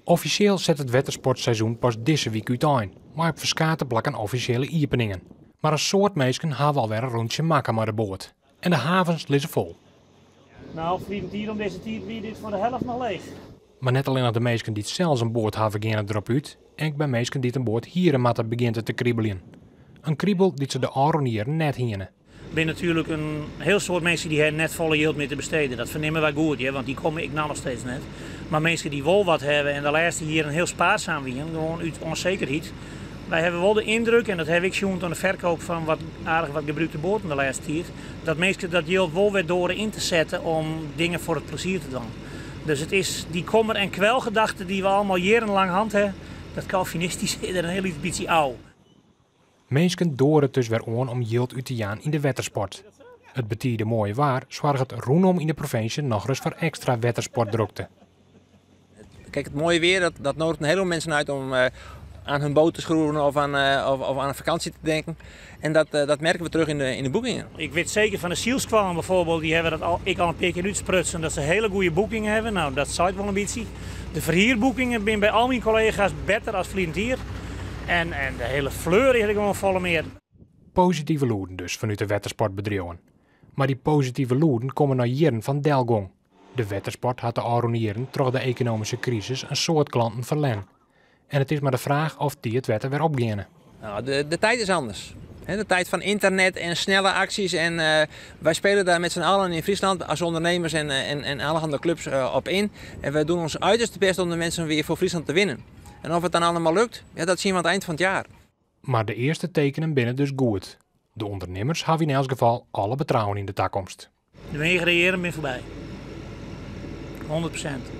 Offisjeel set it wettersportseizoen pas dizze wike útein, mei op ferskate plakken offisjele iepeningen. Mar in soad minsken hawwe alwer in rûntsje makke mei de boat. En de havens lizze fol. No, ferline jier om dizze tiid wie dit foar de helte noch leech. Mar net allinnich de minsken dy't sels in boat hawwe geane derop út, ek by minsken dy't in boat hiere moatte begjint it te kribeljen. In kribel dy't se de ôfrûne jierren net hiene. Der binne natuerlik in hiel soad minsken dy't hawwe net folle jild mear te besteden. Dat fernimme wy goed, hear, want dy komme ek no noch steeds net. Mar minsken dy't wol wat hawwe en de lêste jierren hiel spaarzaam wiene, gewoan út ûnsekerheid. Wy hawwe wol de yndruk, en dat haw ik sjoen oan de ferkeap fan wat aardich wat gebrûkte boaten de lêste tiid, dat minsken dat jild wol wer doare yn te setten om dingen foar it plezier te dwaan. Dus it is dy kommer en kwelgedachte dy't we allegear jierrenlang hân hawwe, dat Calvinistyske is der in hiel lyts bytsje ôf. Minsken doare it dus wer oan om jild út te jaan yn de wettersport. It betide moaie waar soarget rûnom yn de provinsje nochris foar ekstra wettersportdrokte. Kijk, het mooie weer, dat nodigt een heleboel mensen uit om aan hun boot te schroeven of aan een vakantie te denken. En dat merken we terug in de boekingen. Ik wit seker fan de sylskoallen bijvoorbeeld, dy hawwe dat al, ik al in pear kear útsprutsen, dat se hiele goede boekingen hawwe. No, dat seit wol in bytsje. De ferhierboekingen binne by al myn kollega's better as ferline jier. En de hiele fleur is der gewoan folle mear. Positive lûden dus fanút de wettersportbedriuwen. Mar dy positive lûden komme nei jierren fan delgong. De wettersport hat de ôfrûne jierren troch de ekonomyske krisis in soad klanten ferlern. En it is mar de fraach oft dy it wetter wer opgeane. Nou, de tijd is anders. De tijd van internet en snelle acties. En wij spelen daar met z'n allen in Friesland als ondernemers en allerhande clubs op in. En wij doen ons uiterste best om de mensen weer voor Friesland te winnen. En of het dan allemaal lukt, ja, dat zien we aan het eind van het jaar. Mar de earste tekenen binne dus goed. De ûndernimmers hawwe yn elts gefal alle betrouwen yn de takomst. De meagere jierren binne foarby. 100%.